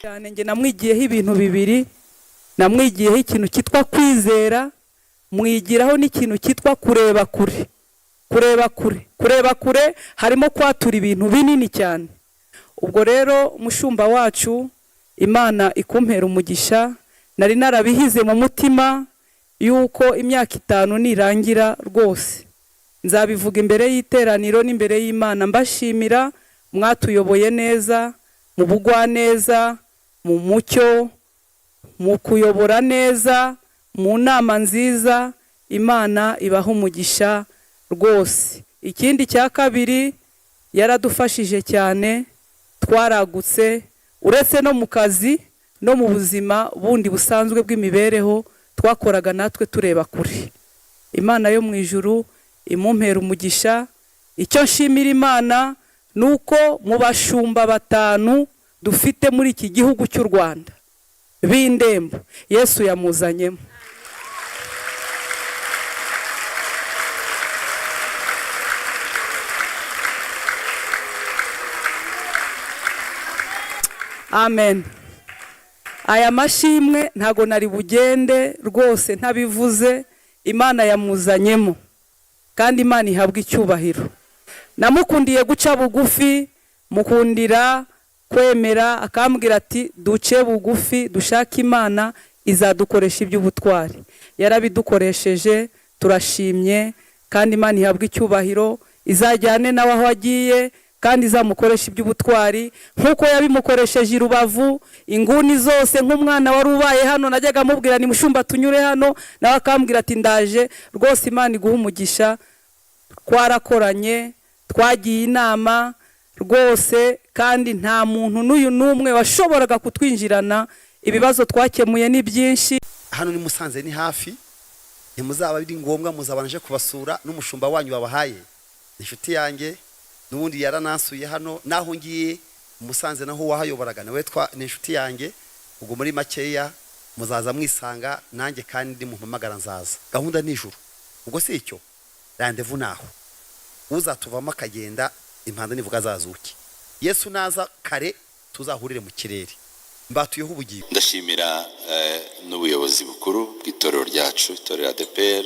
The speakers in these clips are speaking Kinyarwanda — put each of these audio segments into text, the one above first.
Cyane njye namwigiyeho ibintu bibiri. Namwigiyeho ikintu cyitwa kwizera, mwigiraho n'ikintu cyitwa kureba kure. Kureba kure, kureba kure harimo kwatura ibintu binini cyane. Ubwo rero, mushumba wacu, Imana ikumpera umugisha. Nari narabihize mu mutima yuko imyaka 5 nirangira rwose nzabivuga imbere y'iteraniro n'imbere y'Imana mbashimira. Mwatuyoboye neza mu bugwaneza, mu mucyo, mu kuyobora neza, mu nama nziza. Imana ibaha umugisha rwose. Ikindi cya kabiri, yaradufashije cyane, twaragutse. Uretse no mu kazi, no mu buzima bundi busanzwe bw'imibereho twakoraga natwe tureba kure. Imana yo mu ijuru imumpera umugisha. Icyo nshimira Imana ni uko mu bashumba batanu dufite muri iki gihugu cy'u Rwanda b'indembo, Yesu yamuzanyemo. Amen. Aya mashimwe ntago nari bugende rwose ntabivuze. Imana yamuzanyemo kandi Imana ihabwa icyubahiro. Namukundiye guca bugufi, mukundira kwemera, akambwira ati: "Duce bugufi, dushake Imana, izadukoresha iby'ubutwari." Yarabidukoresheje, turashimye kandi Imana ihabwa icyubahiro. Izajyane nawe aho agiye kandi izamukoresha iby'ubutwari nk'uko yabimukoresheje i Rubavu, inguni zose. Nk'umwana wari ubaye hano, najyaga amubwira ni: "Mushumba, tunyure hano," nawe akambwira ati: "Ndaje." Rwose Imana iguha umugisha. Twarakoranye, twagiye inama rwose, kandi nta muntu n'uyu n'umwe washoboraga kutwinjirana. Ibibazo twakemuye ni byinshi. Hano ni Musanze, ni hafi. Ntimuzaba biri ngombwa muzabanje kubasura n'umushumba wanyu babahaye. Ni inshuti yanjye, n'ubundi yaranansuye hano naho ngiye Musanze, naho wahayoboraga nawe twa ni inshuti yanjye. Ubwo muri makeya muzaza mwisanga nanjye, kandi mumpamagara nzaza. Gahunda ni ijuru. Ubwo si icyo, rendez-vous naho uzatuvamo akagenda, impanda nivuga azazuke. Yesu naza kare tuzahurire mu kirere. Mbatuyeho ubugingo. Ndashimira n'ubuyobozi bukuru bw'itorero ryacu, itorero ADEPR,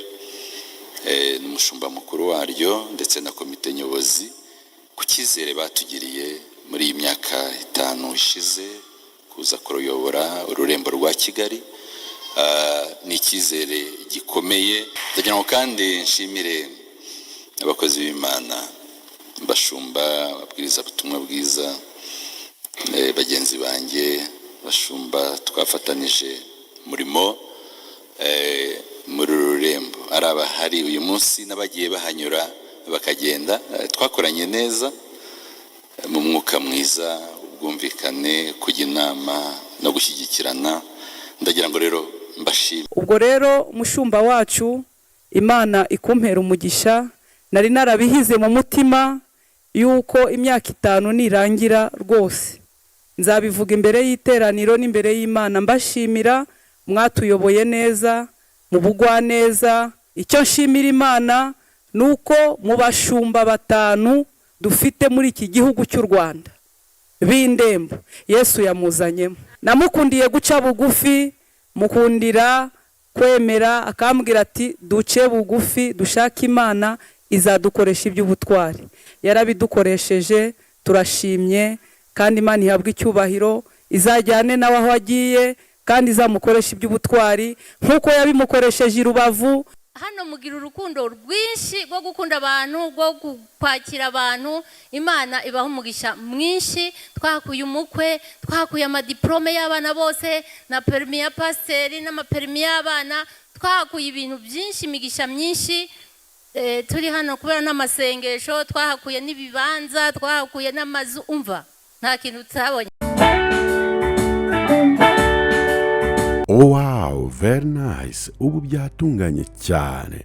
n'umushumba mukuru waryo ndetse na komite nyobozi ku cyizere batugiriye muri iyi myaka 5 ishize kuza kuruyobora ururembo rwa Kigali. Ni icyizere gikomeye. Ndagira ngo kandi nshimire abakozi b'Imana, bashumba, ababwirizabutumwa bwiza, bagenzi banjye bashumba twafatanije umurimo muri uru rurembo, ari abahari uyu munsi n'abagiye bahanyura bakagenda. Twakoranye neza mu mwuka mwiza, ubwumvikane, kujya inama no gushyigikirana. Ndagira ngo rero mbashime. Ubwo rero, mushumba wacu, Imana ikumpera umugisha. Nari narabihize mu mutima yuko imyaka 5 nirangira rwose nzabivuga imbere y'iteraniro n'imbere y'Imana mbashimira. Mwatuyoboye neza mu bugwaneza. Icyo nshimira Imana ni uko mu bashumba batanu dufite muri iki gihugu cy'u Rwanda b'indembo, Yesu yamuzanyemo. Namukundiye guca bugufi, mukundira kwemera, akambwira ati: "Duce bugufi, dushake Imana, izadukoresha iby'ubutwari." Yarabidukoresheje, turashimye kandi Imana ihabwa icyubahiro. Izajyane nawe aho agiye kandi izamukoresha iby'ubutwari nk'uko yabimukoresheje i Rubavu. Hano mugira urukundo rwinshi rwo gukunda abantu, rwo kwakira abantu. Imana ibaha umugisha mwinshi. Twakuye umukwe, twakuye amadiporome y'abana bose na perimi ya pasiteri n'amaperimi y'abana. Twahakuye ibintu byinshi, imigisha myinshi. Turi hano kubera n'amasengesho. Twahakuye n'ibibanza, twahakuye n'amazu. Umva, nta kintu tutabonye. Wow, very nice! Ubu byatunganye cyane.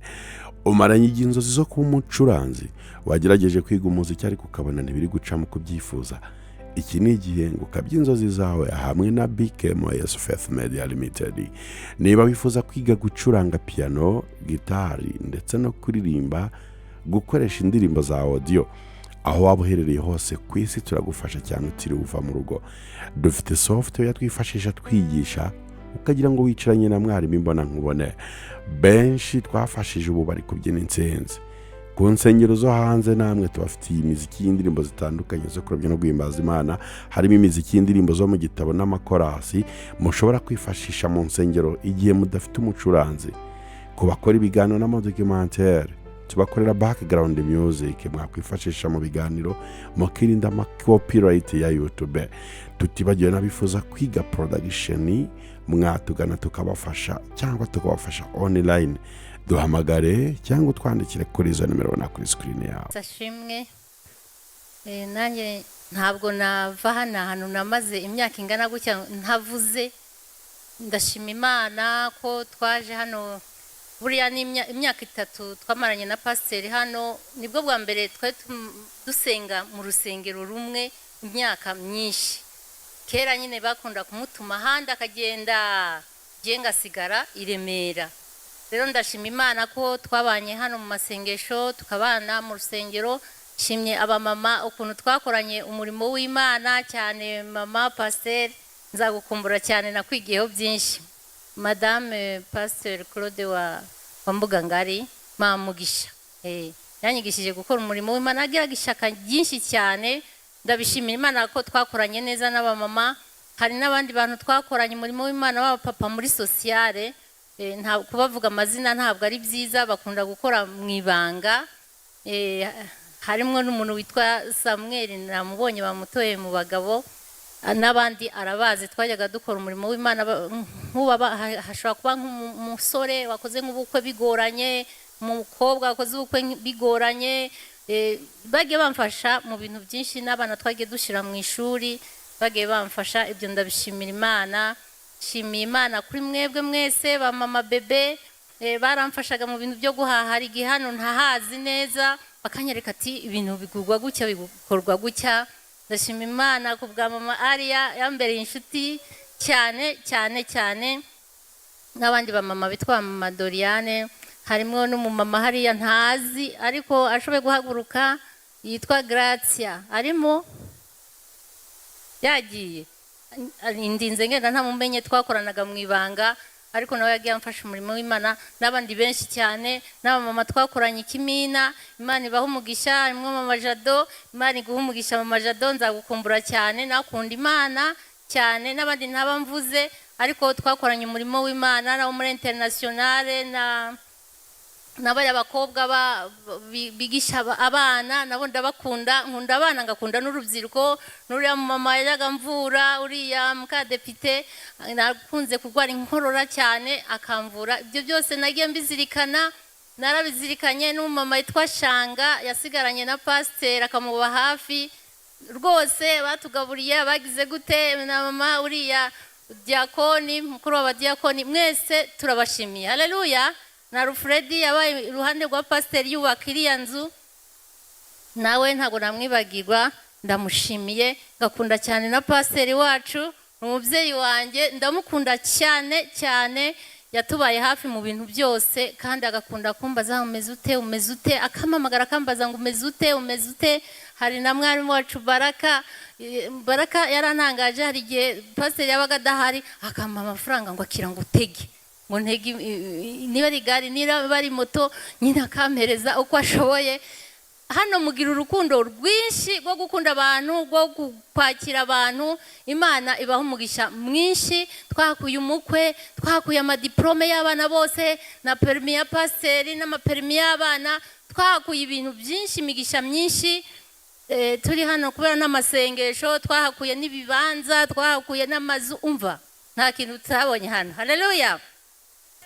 Umaranye igihe inzozi zo kuba umucuranzi, wagerageje kwiga umuziki ariko ukabona ntibiri gucamo uko ubyifuza. Iki ni igihe ngo ukabye inzozi zawe hamwe na BKMS Faith Media Limited. Niba wifuza kwiga gucuranga piyano, gitari ndetse no kuririmba, gukoresha indirimbo za audio. Aho waba uherereye hose ku isi, turagufasha cyane utiriwe uva mu rugo. Dufite software twifashisha twigisha, ukagira ngo wicaranye na mwarimu imbona nkubone. Benshi twafashije ubu bari kubyina intsinzi ku nsengero zo hanze. Namwe tubafitiye imiziki y'indirimbo zitandukanye zo kuramya no guhimbaza Imana, harimo imiziki y'indirimbo zo mu gitabo n'amakorasi mushobora kwifashisha mu nsengero igihe mudafite umucuranzi. Ku bakora ibiganiro n'amadocumentary, tubakorera background music mwakwifashisha mu biganiro, mukirinda amacopyright ya YouTube. Tutibagiwe n'abifuza kwiga production, mwatugana tukabafasha cyangwa tukabafasha online. Duhamagare cyangwa utwandikire kuri izo nimero ubona kuri screen yawe. Ashimwe. Nanjye ntabwo nava hano ahantu namaze imyaka ingana gutya ntavuze. Ndashima Imana ko twaje hano. Buriya ni imyaka 3 twamaranye na pasiteri hano. Nibwo bwa mbere twari dusenga mu rusengero rumwe imyaka myinshi. Kera nyine bakunda kumutuma ahandi akagenda, njye ngasigara i Remera. Rero ndashima Imana ko twabanye hano mu masengesho, tukabana mu rusengero. Nshimye abamama ukuntu twakoranye umurimo w'Imana, cyane mama pasiteri, nzagukumbura cyane, nakwigiyeho byinshi. Madame Pasiteri Claude wa Mbugangari, Mugisha, yanyigishije gukora umurimo w'Imana, agiraga ishyaka ryinshi cyane. Ndabishimira Imana ko twakoranye neza n'abamama. Hari n'abandi bantu twakoranye umurimo w'Imana b'abapapa muri sociale. Nta kubavuga amazina, ntabwo ari byiza, bakunda gukora mu ibanga. Harimo n'umuntu witwa Samuel, namubonye bamutoye mu bagabo, n'abandi arabazi. Twajyaga dukora umurimo w'Imana. Nk'ubu hashobora kuba nk'umusore wakoze nk'ubukwe bigoranye, umukobwa wakoze ubukwe bigoranye. Bagiye bamfasha mu bintu byinshi, n'abana twagiye dushyira mu ishuri bagiye bamfasha. Ibyo ndabishimira Imana. Nshimiye Imana kuri mwebwe mwese ba mama bebe. Baramfashaga mu bintu byo guhaha. Hari igihe hano ntahazi neza, bakanyereka ati ibintu bigurwa gutya, bikorwa gutya. Ndashima Imana ku bwa mama Ariya, yambereye inshuti cyane cyane cyane, n'abandi bamama bitwa mama Doriane. Harimo n'umumama hariya ntazi ariko ashoboye guhaguruka, yitwa Gratia, arimo yagiye, ndinze ngenda ntamumenye. Twakoranaga mu ibanga, ariko nawe yagiye amfasha umurimo w'Imana, n'abandi benshi cyane, n'abamama twakoranye ikimina. Imana ibaha umugisha. Harimo mama Jado, Imana iguha umugisha mama Jado, nzagukumbura cyane, nakunda Imana cyane. N'abandi ntaba mvuze, ariko twakoranye umurimo w'Imana nabo muri internationale, na n'abariya bakobwa bigisha abana, nabo ndabakunda. Nkunda abana, ngakunda n'urubyiruko. N'uriya mama yajyaga mvura, uriya mukadepite, nakunze kurwara inkorora cyane akamvura. Ibyo byose nagiye mbizirikana, narabizirikanye. N'umumama witwa Shanga yasigaranye na pasiteri akamuba hafi rwose, batugaburiye, bagize gute, na mama uriya diakoni, mukuru w'abadiyakoni, mwese turabashimiye. Haleluya. Na Rufredi yabaye iruhande rwa pasiteri yubaka iriya nzu, nawe ntabwo namwibagirwa, ndamushimiye. Ngakunda cyane na pasiteri wacu, ni umubyeyi wanjye, ndamukunda cyane cyane. Yatubaye hafi mu bintu byose, kandi agakunda kumbaza umeze ute, umeze ute, akampamagara akambaza ngo umeze ute, umeze ute. Hari na mwarimu wacu Baraka. Baraka yarantangaje. Hari igihe pasiteri yabaga adahari akampa amafaranga ngo akira, ngo utege, ngo ntege niba ari igare, niba ari moto, nyine akampereza uko ashoboye. Hano mugira urukundo rwinshi rwo gukunda abantu, rwo kwakira abantu. Imana ibaha umugisha mwinshi. Twakuye umukwe, twakuye amadiplome y'abana bose, na permis ya pasiteri n'amapermis y'abana. Twahakuye ibintu byinshi, imigisha myinshi. Turi hano kubera n'amasengesho. Twahakuye n'ibibanza, twahakuye n'amazu. Umva, nta kintu tutabonye hano. Haleluya.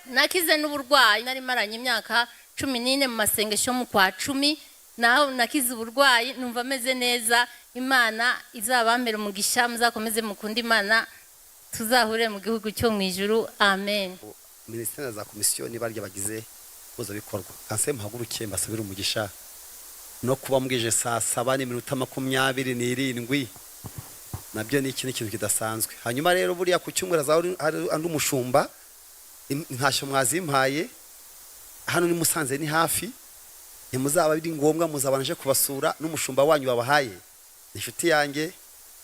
Nakize n'uburwayi nari maranye imyaka 14 mu masengesho mu kwa 10. Naho nakize uburwayi, numva ameze neza. Imana izabambere umugisha, muzakomeze mukunde Imana, tuzahure mu gihugu cyo mu ijuru. Amen. Minisiteri na za komisiyo nibarya bagize mpuzabikorwa, kanse muhaguruke mbasabire umugisha. No kuba mbwije saa 7:27 nabyo ni ikindi kintu kidasanzwe. Hanyuma rero buriya ku cyumweru hazaba hari andi umushumba. Intashyo mwazimpaye hano ni Musanze, ni hafi. Ntimuzaba biri ngombwa, muzabona nje kubasura, n'umushumba wanyu babahaye ni inshuti yanjye,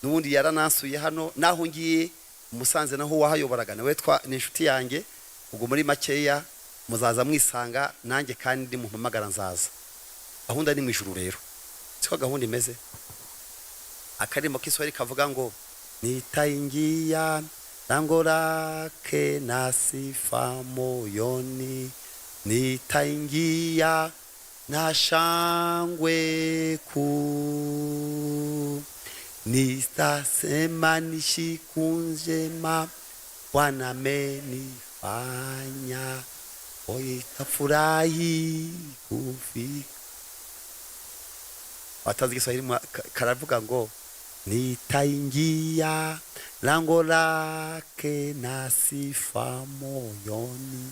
n'ubundi yaranansuye hano, naho ngiye Musanze naho wahayoboraga nawe ni inshuti yanjye. Ubwo muri makeya muzaza mwisanga nanjye, kandi mumpamagara nzaza. Gahunda ni mu ijuru rero, siko gahunda imeze. Akarimo k'Iswahili kavuga ngo nitaingia lango lake na sifa moyoni, nitaingia na shangwe kuu, nitasema ni siku njema Bwana amenifanya, nitafurahi kufika. Watazi Igiswahili karavuga ngo nitaingia lango lake na sifa moyoni,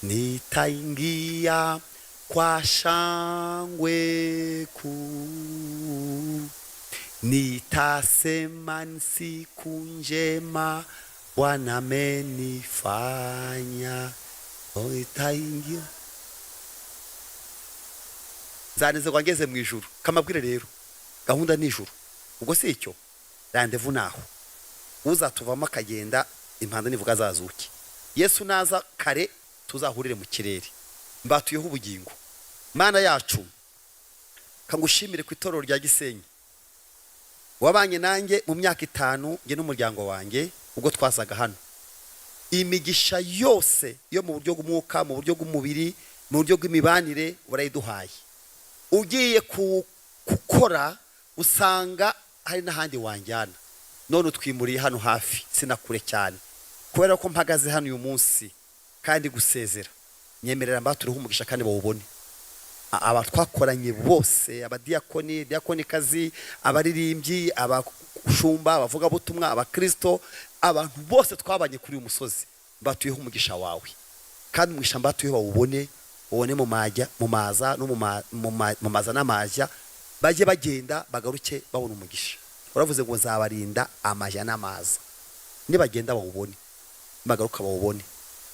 nitaingia kwa shangwe kuu, nitasema ni siku njema Bwana amenifanya, nitaingia. Nzanezerwa ngeze mu ijuru. Kamabwire rero, gahunda ni ijuru. Ubwo si icyo rendez-vous, naho uzatuvamo akagenda, impanda nivuga azazuke. Yesu naza kare tuzahurire mu kirere. Mbatuyeho ubugingo. Mana yacu, kangushimire ku itorero rya Gisenyi wabanye nanjye mu myaka 5, njye n'umuryango wanjye ubwo twazaga hano. Imigisha yose yo mu buryo bw'umwuka, mu buryo bw'umubiri, mu buryo bw'imibanire warayiduhaye. Ugiye gukora usanga hari n'ahandi wanjyana, none utwimuriye hano hafi, sinakure cyane. Kubera ko mpagaze hano uyu munsi kandi gusezera, nyemerera mbatureho umugisha kandi bawubone. Aba twakoranye bose, abadiyakoni, diyakonikazi, abaririmbyi, abashumba, abavugabutumwa, abakristo, abantu bose twabanye kuri uyu musozi, mbatuyeho umugisha wawe. Kandi umugisha mbatuyeho bawubone, ubone mu majya, mu maza no mu maza n'amajya, bajye bagenda bagaruke babona umugisha. Uravuze ngo nzabarinda amajya n'amaza. Nibagenda bawubone, nibagaruka bawubone,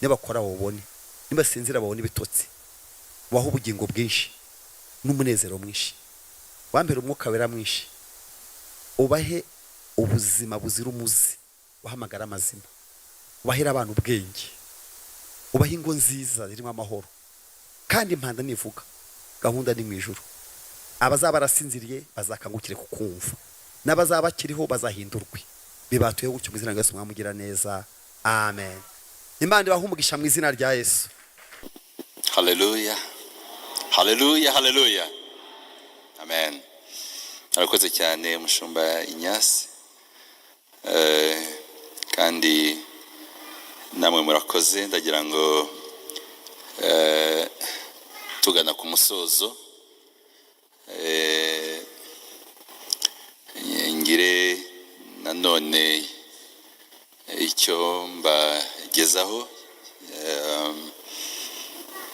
nibakora bawubone, nibasinzira babone ibitotsi. Waha ubugingo bwinshi n'umunezero mwinshi, wambere Umwuka Wera mwinshi, ubahe ubuzima buzira umuze, uhamagara amazima, ubahera abana ubwenge, ubahe ingo nziza zirimo amahoro. Kandi impanda nivuga, gahunda ni mu ijuru. Abazaba barasinziriye bazakangukire kukumva, n'abazaba bakiriho bazahindurwe. Bibatuye gutyo mu izina rya Yesu mwamugira neza, amen. Imana ibahe umugisha mu izina rya Yesu. Haleluya, haleluya, haleluya, amen. Arakoze cyane mushumba Inyasi. Kandi namwe murakoze. Ndagira ngo tugana ku musozo, ngire nanone icyo mbagezaho.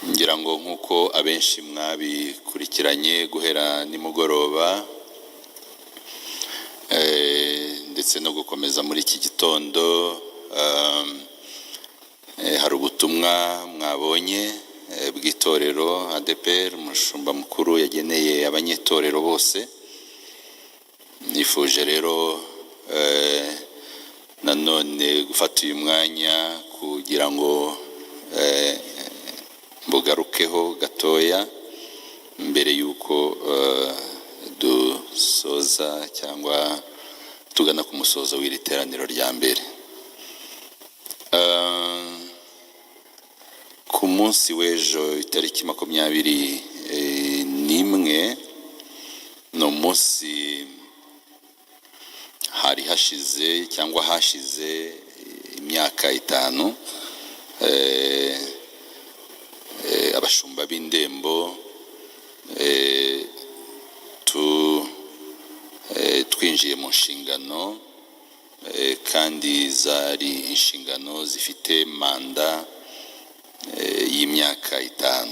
Ngira ngo nk'uko abenshi mwabikurikiranye guhera nimugoroba, ndetse no gukomeza muri iki gitondo, hari ubutumwa mwabonye bw'itorero ADEPR umushumba mukuru yageneye abanyetorero bose. Nifuje rero nanone gufata uyu mwanya kugira ngo mbugarukeho gatoya mbere y'uko dusoza cyangwa tugana ku musozo w'iri teraniro rya mbere. Ku munsi w'ejo, itariki 21, ni umunsi hari hashize cyangwa hashize imyaka 5 abashumba b'indembo twinjiye mu nshingano, kandi zari inshingano zifite manda y'imyaka 5.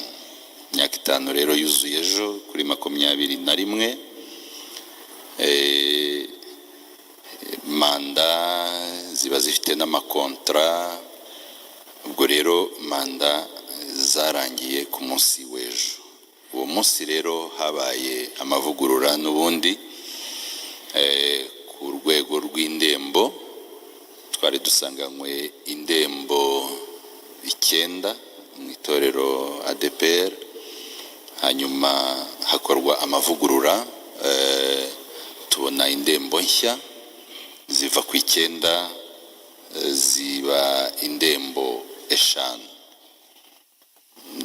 Imyaka 5 rero yuzuye ejo kuri 21. Manda ziba zifite n'amakontra. Ubwo rero manda zarangiye ku munsi w'ejo. Uwo munsi rero habaye amavugurura n'ubundi ku rwego rw'indembo. Twari dusanganywe indembo 9 mu itorero ADEPR, hanyuma hakorwa amavugurura, tubona indembo nshya ziva ku 9 ziba indembo 5.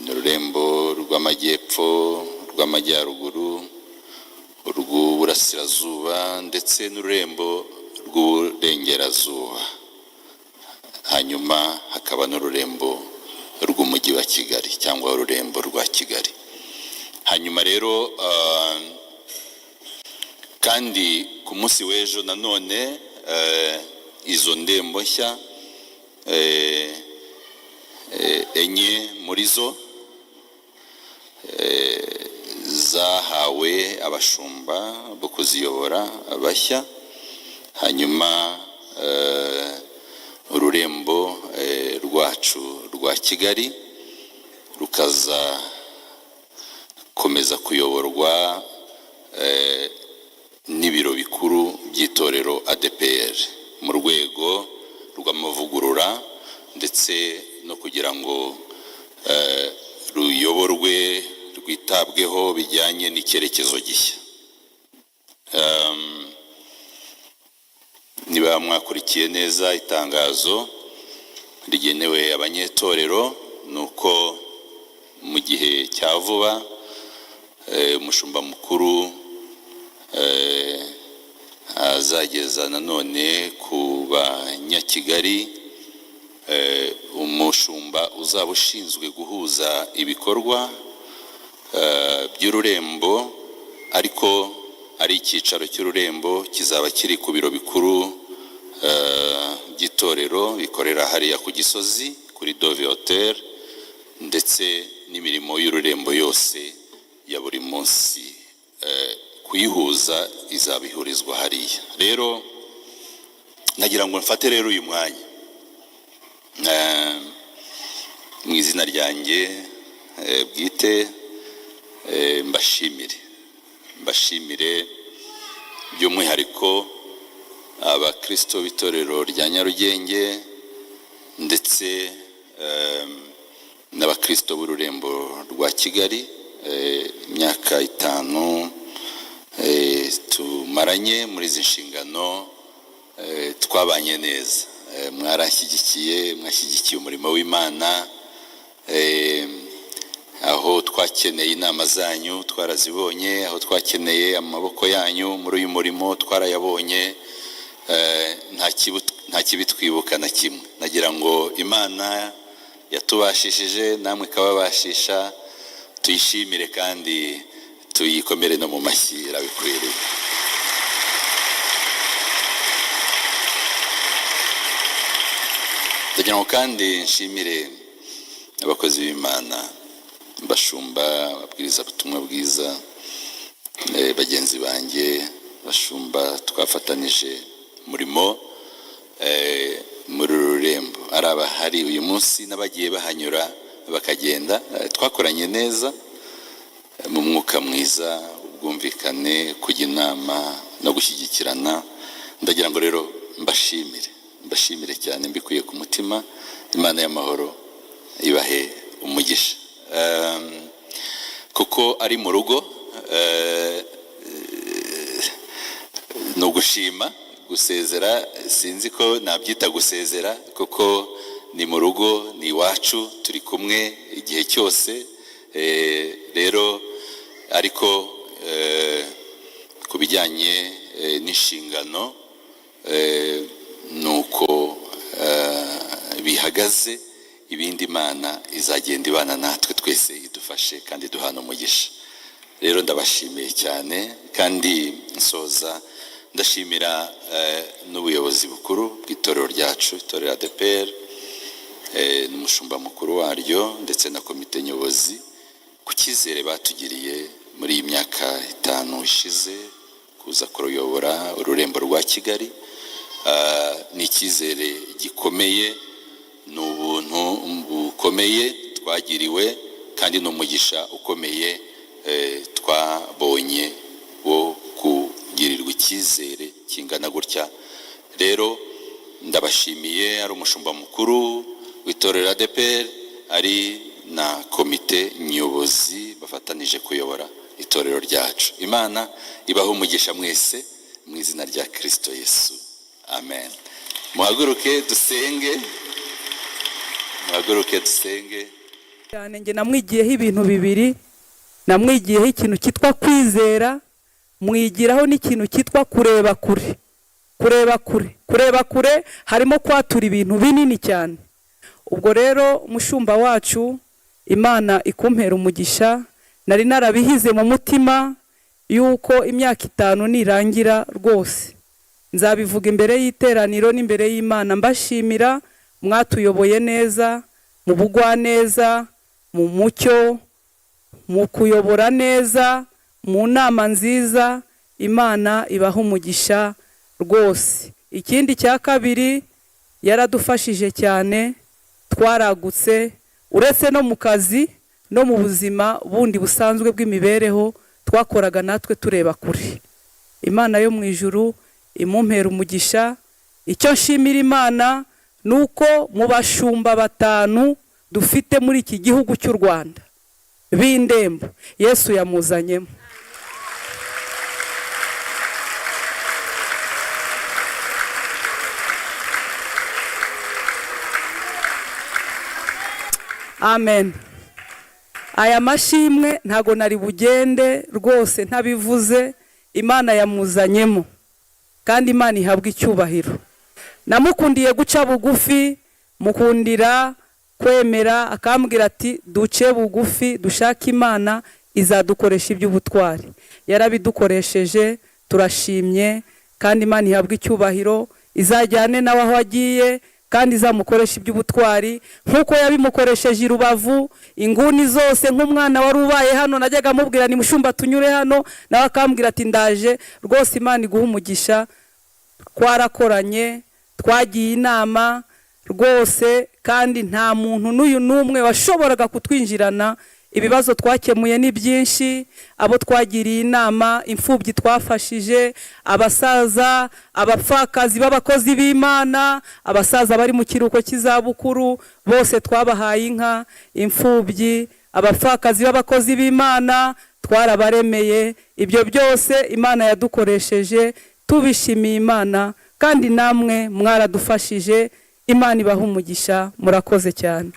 Ururembo rw'amajyepfo, rw'amajyaruguru, urw'uburasirazuba ndetse n'ururembo rw'uburengerazuba, hanyuma hakaba n'ururembo rw'umujyi wa Kigali cyangwa ururembo rwa Kigali. Hanyuma rero kandi ku munsi w'ejo nanone izo ndembo nshya 4 muri zo zahawe abashumba bo kuziyobora bashya. Hanyuma ururembo rwacu rwa Kigali rukaza komeza kuyoborwa n'ibiro bikuru by'itorero ADEPR mu rwego rw'amavugurura ndetse no kugira ngo ruyoborwe, rwitabweho bijyanye n'icyerekezo gishya. Niba mwakurikiye neza itangazo rigenewe abanyetorero, ni uko mu gihe cya vuba umushumba mukuru azageza nanone ku Banyakigali umushumba uzaba ushinzwe guhuza ibikorwa by'ururembo, ariko ari icyicaro cy'ururembo kizaba kiri ku biro bikuru by'itorero bikorera hariya ku Gisozi kuri Dove Hotel, ndetse n'imirimo y'ururembo yose ya buri munsi kuyihuza izabihurizwa hariya. Rero nagira ngo mfate rero uyu mwanya mu izina ryanjye bwite, mbashimire by'umwihariko abakristo b'itorero rya Nyarugenge ndetse n'abakristo b'ururembo rwa Kigali. Imyaka 5 tumaranye muri izi nshingano, twabanye neza, mwarashyigikiye, mwashyigikiye umurimo w'Imana. Aho twakeneye inama zanyu twarazibonye, aho twakeneye amaboko yanyu muri uyu murimo twarayabonye. Nta kibitwibuka na kimwe. Nagira ngo Imana yatubashishije namwe ikababashisha, tuyishimire kandi tuyikomere no mu mashyi, irabikwiriye. Ndagira ngo kandi nshimire abakozi b'Imana, bashumba, ababwiriza ubutumwa bwiza, bagenzi banjye bashumba twafatanije umurimo muri uru rurembo, ari abahari uyu munsi n'abagiye bahanyura bakagenda, twakoranye neza mu mwuka mwiza, ubwumvikane, kujya inama no gushyigikirana. Ndagira ngo rero mbashimire cyane mbikuye ku mutima. Imana y'amahoro ibahe umugisha. Kuko ari mu rugo, ni ugushima. Gusezera sinzi ko nabyita gusezera, kuko ni mu rugo, ni iwacu, turi kumwe igihe cyose. Rero ariko ku bijyanye n'inshingano, ni uko bihagaze. Ibindi Imana izagenda ibana natwe twese, idufashe kandi duhana umugisha. Rero ndabashimiye cyane, kandi nsoza ndashimira n'ubuyobozi bukuru bw'itorero ryacu, itorero ADEPR, n'umushumba mukuru waryo ndetse na komite nyobozi, ku cyizere batugiriye muri iyi myaka 5 ishize kuza kuruyobora ururembo rwa Kigali. Ni icyizere gikomeye, ni ubuntu bukomeye twagiriwe, kandi ni umugisha ukomeye. twabonye wo kugirirwa icyizere kingana gutya. Rero ndabashimiye, ari umushumba mukuru w'itorero ADEPR, ari na komite nyobozi bafatanije kuyobora itorero ryacu. Imana ibahe umugisha mwese mu izina rya Kristo Yesu, amen. Muhaguruke dusenge, muhaguruke dusenge. Cyane njye namwigiyeho ibintu bibiri: namwigiyeho ikintu cyitwa kwizera, mwigiraho n'ikintu cyitwa kureba kure. Kureba kure, kureba kure harimo kwatura ibintu binini cyane. Ubwo rero umushumba wacu, Imana ikumpera umugisha. Nari narabihize mu mutima yuko imyaka 5 nirangira rwose nzabivuga imbere y'iteraniro n'imbere y'Imana, mbashimira. Mwatuyoboye neza mu bugwaneza, mu mucyo, mu kuyobora neza, mu nama nziza. Imana ibaha umugisha rwose. Ikindi cya kabiri, yaradufashije cyane, twaragutse. Uretse no mu kazi, no mu buzima bundi busanzwe bw'imibereho, twakoraga natwe tureba kure. Imana yo mu ijuru imumpera umugisha. Icyo nshimira Imana ni uko mu bashumba 5 dufite muri iki gihugu cy'u Rwanda b'indembo, Yesu yamuzanyemo. Amen. Aya mashimwe ntago nari bugende rwose ntabivuze. Imana yamuzanyemo kandi Imana ihabwa icyubahiro. Namukundiye guca bugufi, mukundira kwemera, akambwira ati duce bugufi dushake Imana izadukoresha iby'ubutwari. Yarabidukoresheje, turashimye, kandi Imana ihabwa icyubahiro. Izajyane nawe aho agiye kandi izamukoresha iby'ubutwari nk'uko yabimukoresheje i Rubavu, inguni zose. Nk'umwana wari ubaye hano, najyaga amubwira ni mushumba tunyure hano, nawe akambwira ati ndaje rwose. Imana iguha umugisha. Twarakoranye, twagiye inama rwose, kandi nta muntu n'uyu n'umwe washoboraga kutwinjirana. Ibibazo twakemuye ni byinshi, abo twagiriye inama, imfubyi twafashije, abasaza, abapfakazi b'abakozi b'Imana, abasaza bari mu kiruhuko cy'izabukuru, bose twabahaye inka. Imfubyi, abapfakazi b'abakozi b'Imana twarabaremeye. Ibyo byose Imana yadukoresheje, tubishimiye Imana, kandi namwe mwaradufashije. Imana ibaha umugisha, murakoze cyane.